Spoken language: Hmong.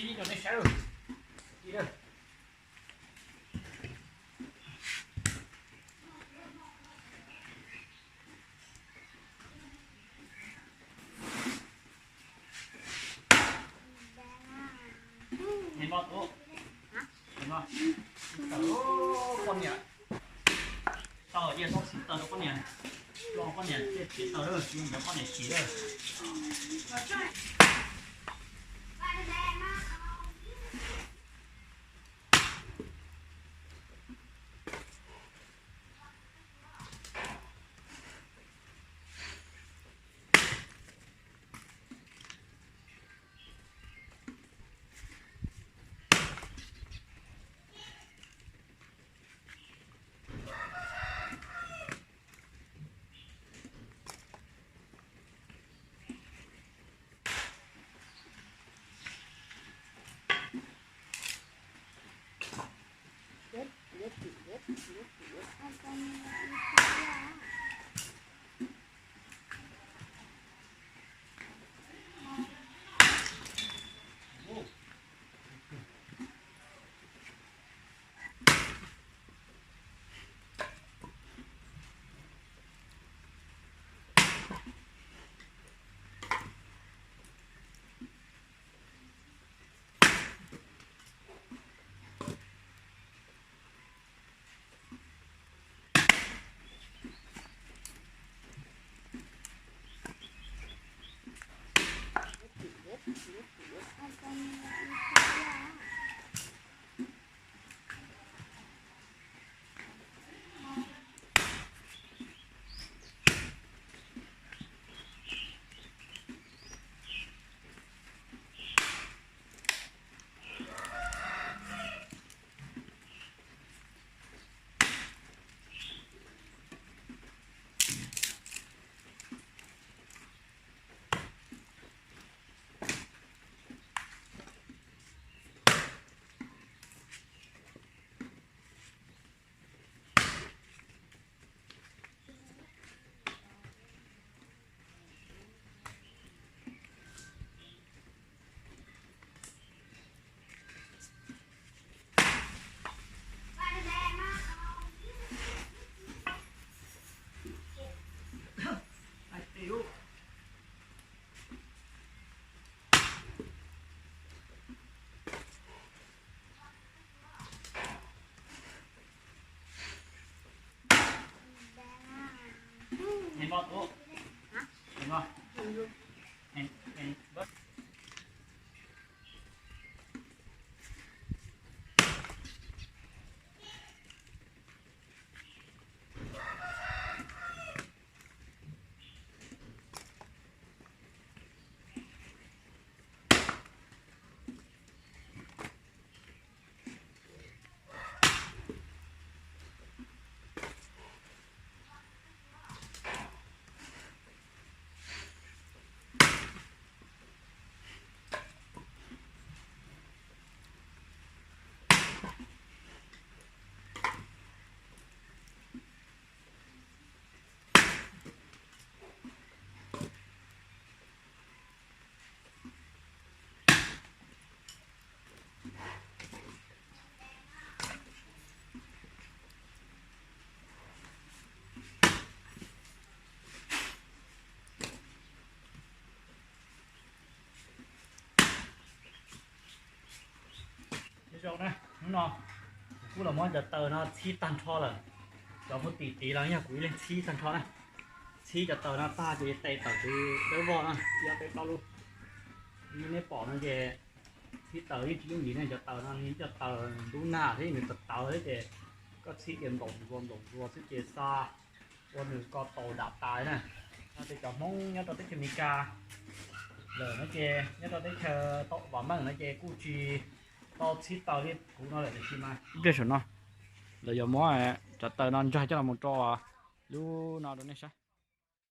Ib rau nej saib. Tsis tawm, poj niam tau, cia tau tsis tawm rau poj niam, rau poj niam thiaj tsis tawm, tsis tawm poj niam tsis tawm. Zoo na, hnub no kuv kuj los muab cov taws no txhib tag nrho lawm. Cov muaj tim tid los yog kuv ib leeg txhib tag nrho na. Txhib cov taws no tag ces tes taws twb dawb vog na, ob peb plaub lub. Li nej pom no ces txhib taws yeej tsis yooj yim ne, cov taws no nws cov taws ntub nag thiab nws tawv tawv thiab ces koj txhib ces nplaum zuas nplaum zuas xwb ces xa ua nws ko taus dam tas na. Tej cov Hmoob nyob rau teb chaws Amelikas lawm no ces nyob rau teb chaws tau vam meej no ces kuj tsis tau txhib taws li kuv no lawm tiam sis mas ib pliag saum no lawv yuav muab cov taws no ntsaig coj los mus rau lub no rau nej saib.